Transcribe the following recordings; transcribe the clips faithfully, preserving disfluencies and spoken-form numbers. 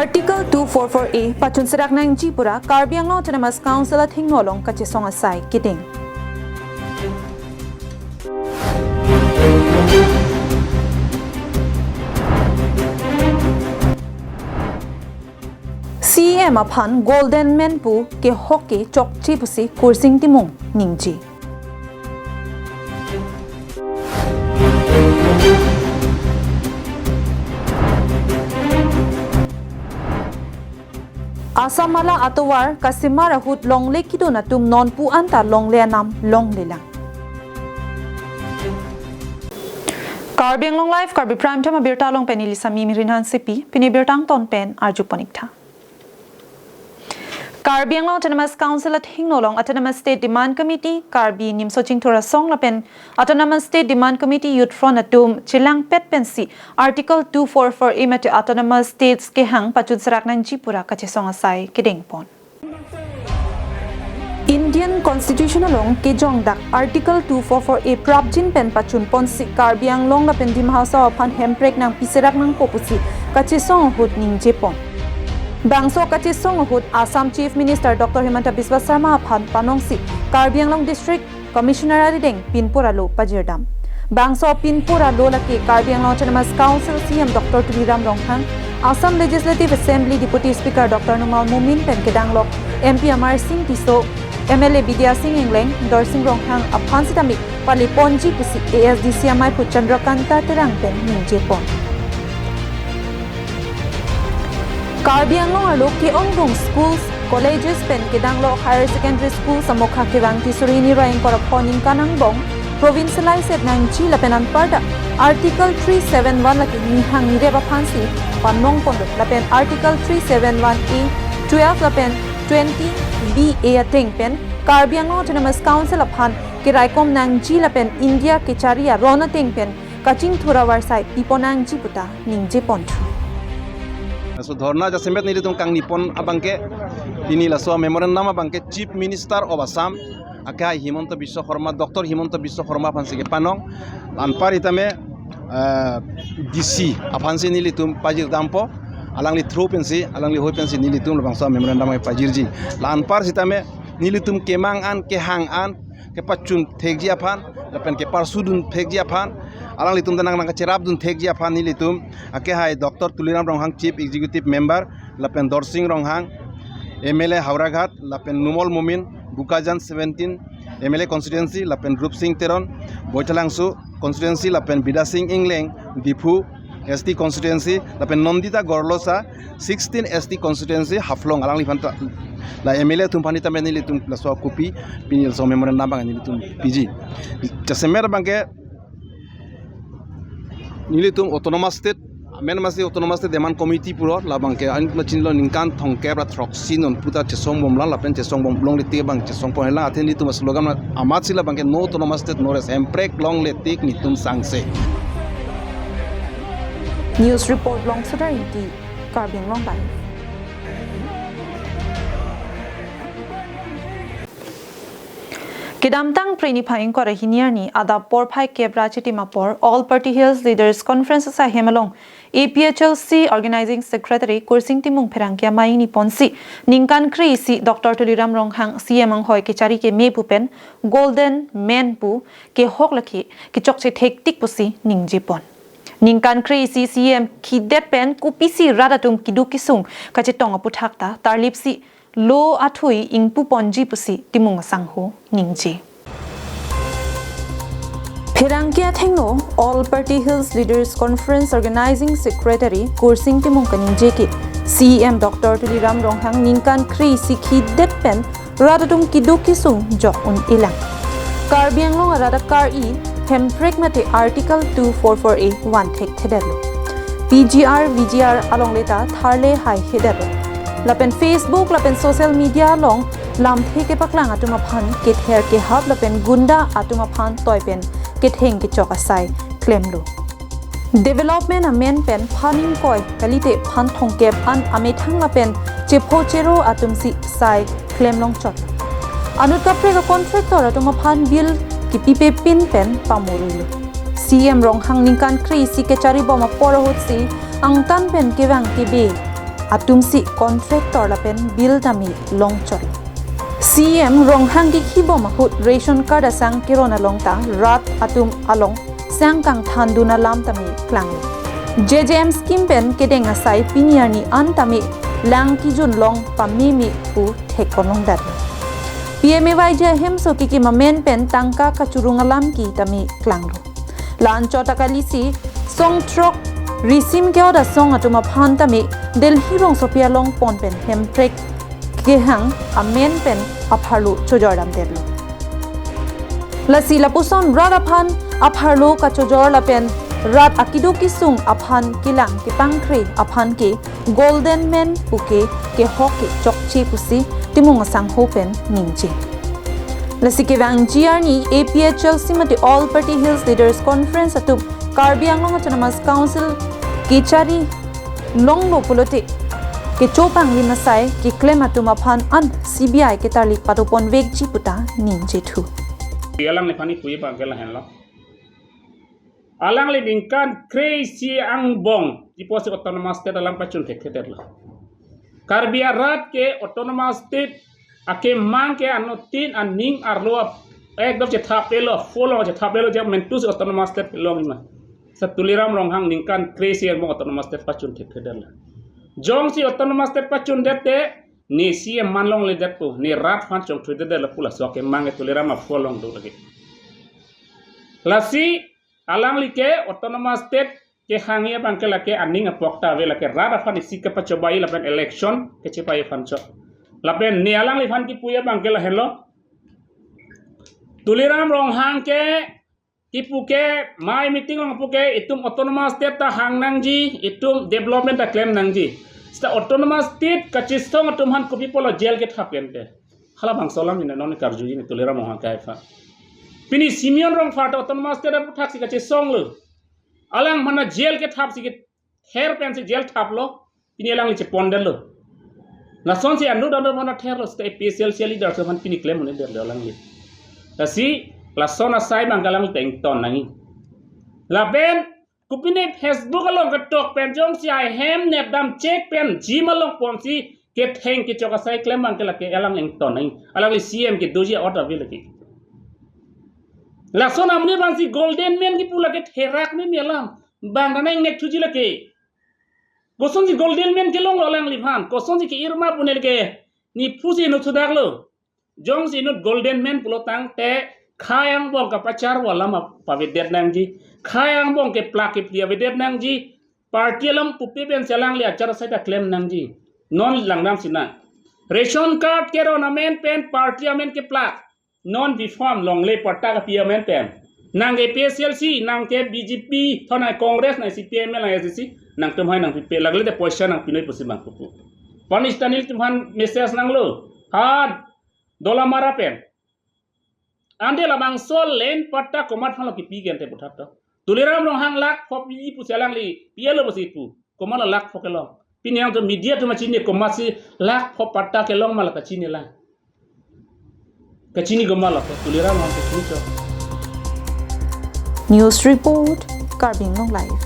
Article two four four A pachun serak nangji pura Karbi Anglong Autonomous Council athengno along kachesong asai kedeng. C E M aphan Golden Man pu kehok ke chokche pusi Kursing Timung ningje. Assam mala atovar kasemar ahut longle kidun atum nonpu anta longle anam longlelang. Karbi Anglong Live, Karbi Prime Time abirta along pen neli Sami Mirin Hansepi, pini birta angton pen arjupon ik tha. Karbi Anglong Autonomous Council athengno along Autonomous State Demand Committee, Karbi Nimso Chingthur Asong lapen Autonomous State Demand Committee Youth Front atum chelangpet pensi Article two four four A mate Autonomous States kehang pachun serak nangji pura kachesong asai kedengpon. Indian Constitution along kejongdak Article two four four A prapjin pen pachunponsi Karbi Anglong lapen Dima Hasao aphan hemprek nangpiserak nangpo pusi kachesong ahut ningjepon. Bangso kachesong ahut Assam Chief Minister Doctor Himanta Biswa Sarma aphan panongsi Karbi Anglong District Commissioner arideng pinpur alo pajirdam. Bangso pinpur alo lake Karbi Anglong Autonomous Council C E M Doctor Tuliram Ronghang, Assam Legislative Assembly Deputy Speaker Doctor Numal Momin pen kedanglok M P Amar Singh Tisso, M L A Bidya Singh Engleng, Dorsing Ronghang aphan sitame paleponji pusi A S D C amei pu Chandrakanta Terang pen ningjepon. Karbi Anglong arlo ke-ongdung schools, colleges pen kedanglok higher secondary schools amokha kevang Tisuri hini ra ingkoi ra pho ningkan angbong provincialize nangji lapen anparta Article three seven one lake nihang nirep aphansi panongponlo lapen Article three seven one A twelve lapen twenty B A ateng pen Karbi Anglong Autonomous Council aphan keraikom nangji lapen India kechari aron ateng pen kachingthur avarsai pipon nangji puta ningjeponthu. Laso dhorna jasemet nelitum kangnipon abangke, pini laso memorandum abangke Chief Minister of Assam, akehai Himanta Biswa Sarma, Doctor Himanta Biswa Sarma aphansi kepanong, anpar sitame, eh, D C aphansi nelitum pajirdampo, alangli through pensi, alangli hoi pensi nelitum labangso memorandum pajirji. La anpar sitame nelitum kemang an, kehang an, kepachun thekji aphan, lapen keparsudun thekji aphan, alanglitum ta nang nangkacherapdun thekji aphan nelitum, akehai Doctor Tuliram Ronghang Chief Executive Member, lapen Dorsing Ronghang, M L A Howraghat, lapen Numal Momin, Bokajan seventeen M L A constituency, lapen Rupsing Teron, Baithalangso constituency, lapen Bidya Singh Engleng, Diphu S T constituency, lapen Nandita Gorlosa, sixteen S T constituency, Haflong, alangliphan ta, la M L A atum aphan sitame nelitum laso kopi, pini laso memorandum abang nelitum piji. Jasemet abangke nelitum Autonomous State, amen masi Autonomous State Demand Committee pulo, labangke an machinlo ningkan thomkep ra throksi nonputa chesongbomlang, lapen chesongbomlongle tik abang chesongponlang, athe nelitum slogan amatsi labangke no Autonomous State, no rest, hemprek longle tik netum sangse. News report Longsodar Ingti, Karbi Anglong Live. Kedamtang Phre niphai ingkoi ra hini arni adap porphai kep ra chitim apor All Party Hills Leaders Conference asaihem along A P H L C Organizing Secretary Kursing Timung pherangke amei ingniponsi ningkan kre-isi Doctor Tuliram Ronghang C E M anghoi kechari keme pu pen Golden Man pu kehok lake kechokche thektik pusi ningjepon. Ningkan kre-isi C E M khidet pen kopisi rat atum keduk kesung kachetong aputhak ta tarlipsi lo athui ingpuponji pusi Timung asangho ningje. Pherangke athengno All Party Hills Leaders Conference Organizing Secretary Kursing Timung kaningje ke C E M Doctor Tuliram Ronghang ningkan kre-isi khidet pen rat atum keduk kesung jok un-elang. Karbi Anglong arat akar-i hemprek mate Article two four four A vanthekthedetlo. P G R, V G R alongle ta tharle haihedetlo. Lapen Facebook lapen social media along lamthe kepaklang atum aphan kether kehap lapen gunda atum aphan toi pen ketheng kechok asai klemlo. Development amen pen phan ingkoi kalite phan thomkep an amethang lapen chepho chero atumsi sai klemlongchot. Anut kaprek a-contractor atum aphan bill kepipepin pen pamuruilo. C E M Ronghang ningkan kre-isi kecharibom apor ahutsi angtan pen kevang kebe atumsi contractor lapen bill tame longchot. C E M Ronghang kikhi bom ahut ration card asang keron along ta rat atum along sang kangthandun alam tame klanglo. J J M scheme pen kedeng asai pini arni an tame lang kijun long pameme pu thekponlongdetlo. P M A Y G ahemso kekim amen pen tangka kachurung alam ke tame klanglo. La-anchot akalisi song throk risim ke-ot asong atum aphan tame Delhi rongsopi along pon pen hemprek kehang amen pen apharlo chojordamdetlo. Lasi lapuson rat aphan apharlo kachojor lapen rat akido kisung aphan kelang kepangkre aphan ke Golden Man puke kehok ke chokche pusi Timung asangho pen ningje. Lasi kevangji arni A P H L C mate All Party Hills Leaders Conference atum Karbi Anglong Autonomous Council kechari longlo pulote kechopangri masai keklem atum aphan an C B I ketarli padoponvekji puta ningjethu. Alangliphan kipu abang ke lahenlo. Alangli ningkan kre-isi angbong iposi Autonomous State alam pachun thekthedetlo. Karbi arat ke Autonomous State akemang ke anuttin aning arlo ap-, ekdom chethap-etlo, folong chethap-etlo, jam mentusi Autonomous State longma. Seta Tuliram Ronghang ningkan kre-isi angbong Autonomous State pachun thekthedetlo. Jongsi Autonomous State pachundet te, ne C E M man longledetpo, ne rat aphan chongthudet lapu laso akemang ke Tuliram afolong do lagi. Lasi alangli ke Autonomous State kehangji abang ke lake aning apok ta ave, lake rat aphan isi kepachobai lapen election kechepai aphan chot. Lapen ne alangliphan kipu abang ke lahenlo. Tuliram Ronghang ke kipu ke, mai meeting along kipu ke, itum Autonomous State ta hang nangji, itum development ta klem nangji. Seta Autonomous State kachesong atum aphan kopi apotlo jail kethap pen te. Halabangso alam ne non karjuji ne Tuliram Ronghang ke aphan. Pini Simeon Rongphar ta Autonomous State aputhak si kachesonglo. Alangphan jail kethap si kether pensi jail thaplo. Pini alangli chepondetlo. Lasonsi anut anut aphan therlo, seta A P H L C leader aphan pini klem un-edetlo alangli. Lasi lason asai abang ke alangli ta ington nangji. Lapen kopine Facebook along ketok pen jongsi ahem nepdam chek pen gym along ponsi ketheng kechok asai klem abang ke lake alang ington nangji. Alangli C E M kedoji ot ave lake. Lason amonit abangsi Golden Man kipu lake therak meme alam. Bang ta nang ingnek thuji lake. Kosonsi Golden Man kelonglo alangliphan, kosonsi ke-irma pu ne lake, ne phusi inut sudaklo. Jongsi inut Golden Man pulo tangte, khei angbong kapacharvo alam pavedet nangji, khei angbong keplak kephli avedet nangji, party alam pupe pensi alangli achar asai ta klem nangji. Non langdamsi nang. Ration card keron amen pen party amen keplak. Non B Farm longle patta kapi amen pen. Nang ke A P H L C, nang ke B J P, thon nang Congress, nang C P I M, nang S D C, nangtum hai nangpipe, lagle te poisa nangpinoi pusi bang kipu. Panish Tanil atum aphan message nanglo. Ha, Dolamara pen. Ante labangso land patta komat aphanlo kipi ke ante puthot to. Tuliram Ronghang lakh pho pi pusi alangli pi-etlo pusi pu. Komatlo lakh pho kelong. Pini nangtum media atum kachini komatsi lakh pho patta kelong ma la kachinilang. Kachini komatlo, Tuliram Ronghang kachini cho. News Report, Karbi Anglong Live.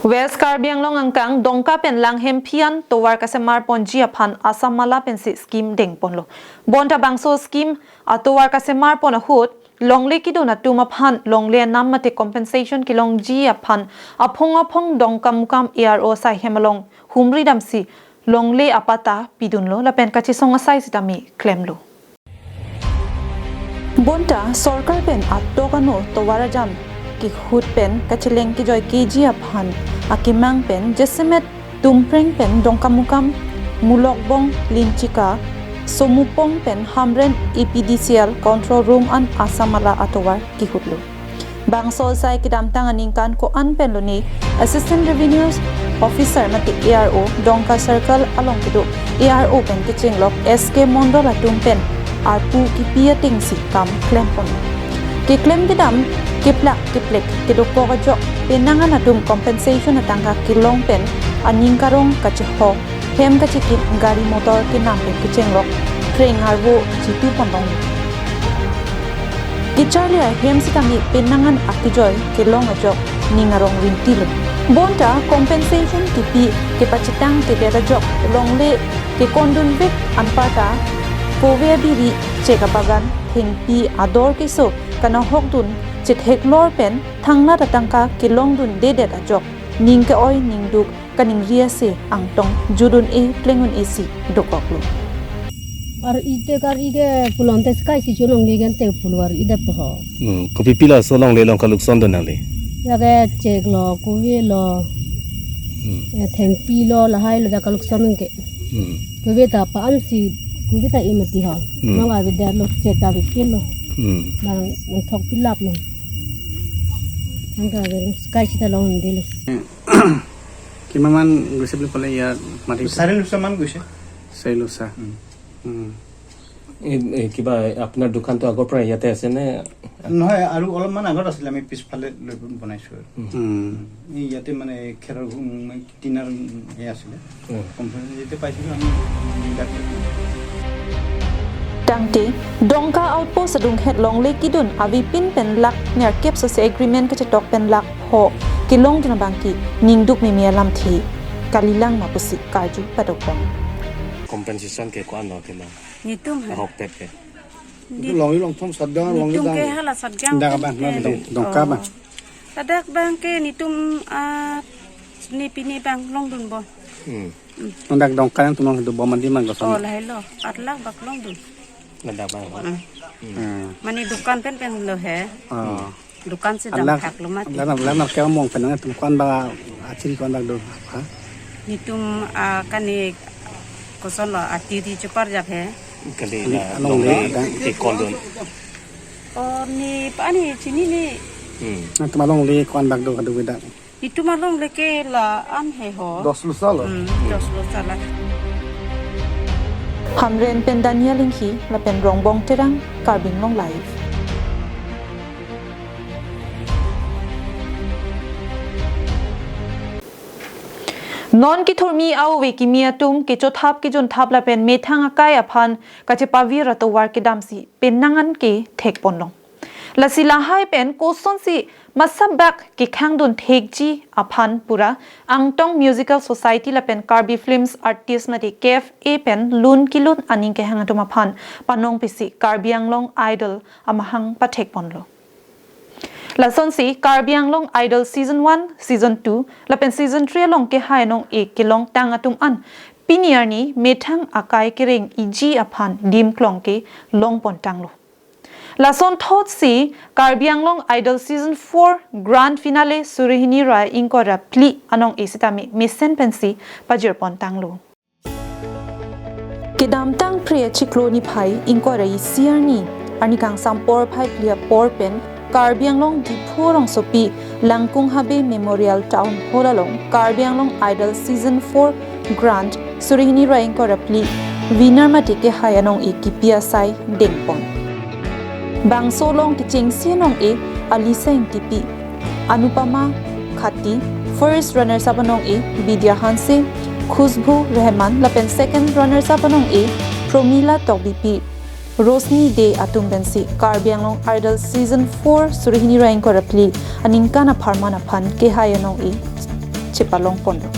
West Karbi Anglong angkang Dongka pen Langhemphi an tovar kasemar ponji aphan Assam Mala pensi scheme dengponlo. Bonta bangso scheme atovar kasemar pon ahut longle kidun atum aphan longle anam mate compensation kelongji aphan aphong aphong Dongkamukam A R O asai hem along humri damsi longle apatta pidunlo lapen kachesong asai sitame klemlo. Bonta sorkar pen atok ano tovar ajam kehut pen kacheleng kejoi keji aphan akemang pen jasemet Tumpreng pen Dongkamukam, Mulokbong, Linchika, Somupong pen Hamren A P D C L control room an Assam Mala atovar kehutlo. Bangso asai kedamtang aningkan ko-an pen lone Assistant Revenue Officer mate A R O Dongka Circle along kedo A R O pen kechenglok S K Mondol atum pen arpu kipi atengsi kam klempon. Keklem kedam keplak keplek kedokok ajok penang an atum compensation atangka kelong pen aning karong kacheho hem kachekim gari motor kenam pen kechenglok preng arvo jitu pondong. Kecharli ahem sitame penang an akejoi kelong ajok ning arong rinti lo. Bonta compensation kipi kepachetangtedet ajok longle kekondunvek anparta kove abiri, chek abagan, thengpi ador keso kanahokdun chetheklor pen thangnat atangka kelongdundedet ajok ning ke-oi ningduk kaningri ase angtong judun-e pleng un-e si dokoklo. Ar-ite kar-i ke pulote sky si chonong ni gente pulo ar-i det po ho. Hmm, kopi pila so longle along kalukson do nangle? Lake chek lo, kove lo, Hmm. eh, thengpi lo, lahai lo, dak kalukson ke. Hmm. Kove ta pa-an si, kove ta imati ho. Hmm. Nong avedet lo, chek ta avedet lo. Hmm. Bang, bang thok pilap lo. Angka ave lo, sky si ta longde lo. Kiman man gusip lo pale ya mati? চাৰি লোচা মান গৈছে। চাৰি লোচা। উম। উম। এই, এই কিবা আপোনাৰ দোকানটো আগৰ পৰা ইয়াতে আছে নে? নহয়, আৰু অলপমান আগত আছিলে, আমি পিছফালে লৈ বনাইছো আৰু। উম। উম। এই ইয়াতে মানে খেৰৰ ঘৰ, মানে টিনাৰ, উম, এই আছিলে। উম। কোম্পানী যেতিয়া পাইছিলো আমি ইয়াতে। Tangte, Dongka Outpost adunghet longle kidun avepin pen lakh nerkep sose agreement kachetok pen lakh pho kelongdun abangke ningduk meme alamthe kalilang ma pusi karju padokpon. Compensation ke ko-an lo ke ma? Netum ha. Ahokpet ke. Ni-, Longri longthom satgang, longri netum dang. Ke hala satgang Dang pen abang, ke. Dong-, Dongka abang. Oh. Ladak abangke netum, ah, ne pine abang longdun bo. Hmm. Hmm. Ladak Dongka yang tumang itu bom mandi mang kosong. Oh, lahai lo. Atlak bak longdun. Ladak abang. Hmm. Hmm. Mane dukan pen pen lo he. Oh. Hmm. Dukan si Atlak, damthak lo mati. Atlak, atlak ke among pen nang tum ko-an bak achiri ko-an bak do. Ha? Netum, ah, kani koson lo atiri chepar jak he. Kali Kali la along longle le ada. Ke kondun. Oh, ne pa ne chinine. Hmm. Nangtum alongle ko-an bak do kadu beda. Netum alongle ke la-an he ho. Dos losa lo. Hmm, dos losa la. Hamren pen Daniel Inghi, lapen Rongbong Terang, Karbi Anglong Live. Non kethurmi a-ove kimi atum kechothap kejunthap lapen methang akai aphan kachepavir atovar kedamsi penang an ke thekponlong. Lasi lahai pen kosonsi masabak kekhangdun thekji aphan pura Angtong Musical Society lapen Karbi Films Artist mate K F A pen lun kilun aning kehang atum aphan panong pisi Karbi Anglong Idol amahang pathekponlo. Lasonsi Karbi Anglong Idol Season one, Season two, lapen Season three along kehai anong-e kelongtang atum an pini arni methang akai kereng iji aphan dim klong ke longpontanglo. Lason thotsi Karbi Anglong Idol Season four Grand Finale suri hini ra ingkoi ra phli anong-e sitame mesen pensi pajirpontanglo. Kedamtang Phre achiklo niphai ingkoi ra isi arni, arni kangsam porphai phli apor pen Karbi Anglong Diphu rongsopi Langkung Habe Memorial Town Hall along Karbi Anglong Idol Season four Grand suri hini ra ingkoi ra phli winner mate kehai anong-e kipi asai dengpon. Bangso along kechengsi anong-e Alisa Ingtipi, Anupama Khatti, first runners up anong-e Bidya Hanse, Khushbu Rehman, lapen second runners up anong-e Promila Tokbipi, Rosni Dey atum pensi Karbi Anglong Idol Season four suri hini ra ingkoi ra phli aningkan apharman aphan kehai anong-e chepalongponlo.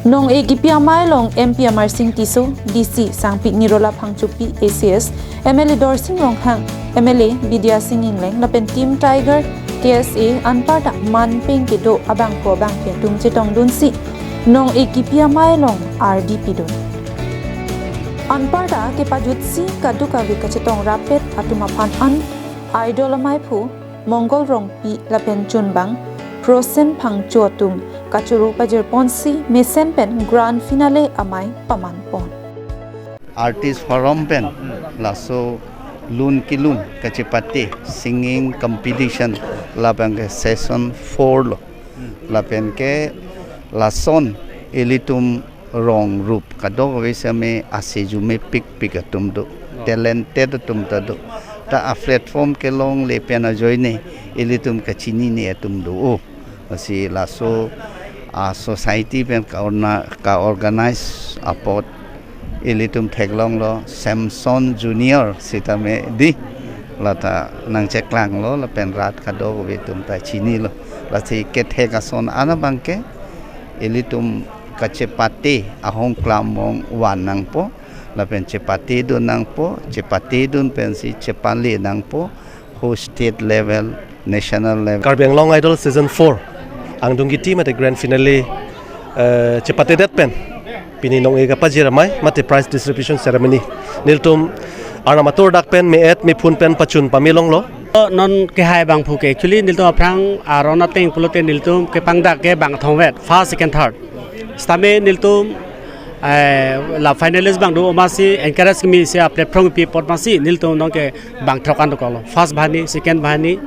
Nong-e kipi amei along M P Amarsing Tisso, D C Sangpi Nirola Phangchopi, A C S, M L A Dorsing Ronghang, M L A Bidya Sing Engleng lapen Team Tiger, K S A anparta man peng kedo abangphu abangphi atum chetongdunsi nong-e kipi amei along ardi pidun. Anparta kepajutsi kadokave kachetong rapet atum aphan an Idol ameiphu Mongol Rongpi lapen chunbang Prosen Phangcho atum kachoro pajirponsi mesen pen Grand Finale amei pamanpon. Artist Forum pen laso lun kilun kachepate singing competition labang ke season four lo. Lapen ke lason ilitum rong rup kadokave sitame ase jumepikpik atum do, talented atum ta do. Ta a-platform kelongle pen ajoine ilitum kachinine atum do. Oh, lasi laso a-society pen ka-orna-, ka-organize apot ilitum theklonglo Samson Junior sitame di, lata nangcheklanglo lapen rat kadokave atum ta chinilo. Lasi kethek ason an abangke ilitum kachepate ahong klam mong van nangpo, lapen chepatedun nangpo, chepatedun pensi chepale nangpo, ho state level, national level. Karbi Anglong Idol Season four angdung kiti mate grand finale, eh, chepatedet pen pini nong-e kapajir amei mate prize distribution ceremony nelitum arnam atur dak pen me-et mephun pen pachun pame longlo. Non kehai abangphu ke actually nelitum aphrang aron ateng pulote nelitum kepangdak ke bang thongvet, first, second, third. Sitame nelitum, eh, la finalist abang do amatsi encourage kimi si a platform pi apot amatsi nelitum non ke bang throk an dokoklo. First banghini, second banghini,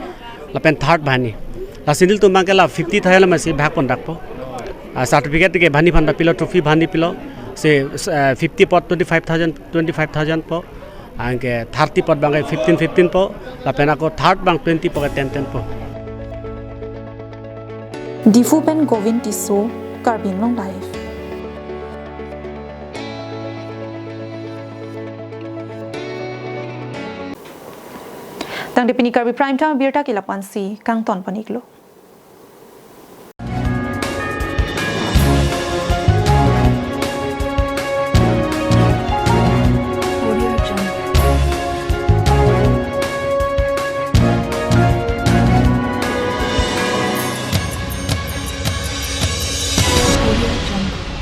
lapen third banghini. Lasi nelitum abangke la fifty thousand amatsi bhag pondakpo. Ah, certificate ke banghini aphan ta pilo, trophy banghini pilo. Si, eh, fifty apot twenty-five thousand, twenty-five thousand po. Anke thirty apot abangke fifteen fifteen po. Lapen ako third abang twenty po ke ten ten po. Diphu pen Govin Tisso, Karbi Anglong Live. Tangte pini Karbi Prime Time abirta ke la-an si kangton pon-iklo.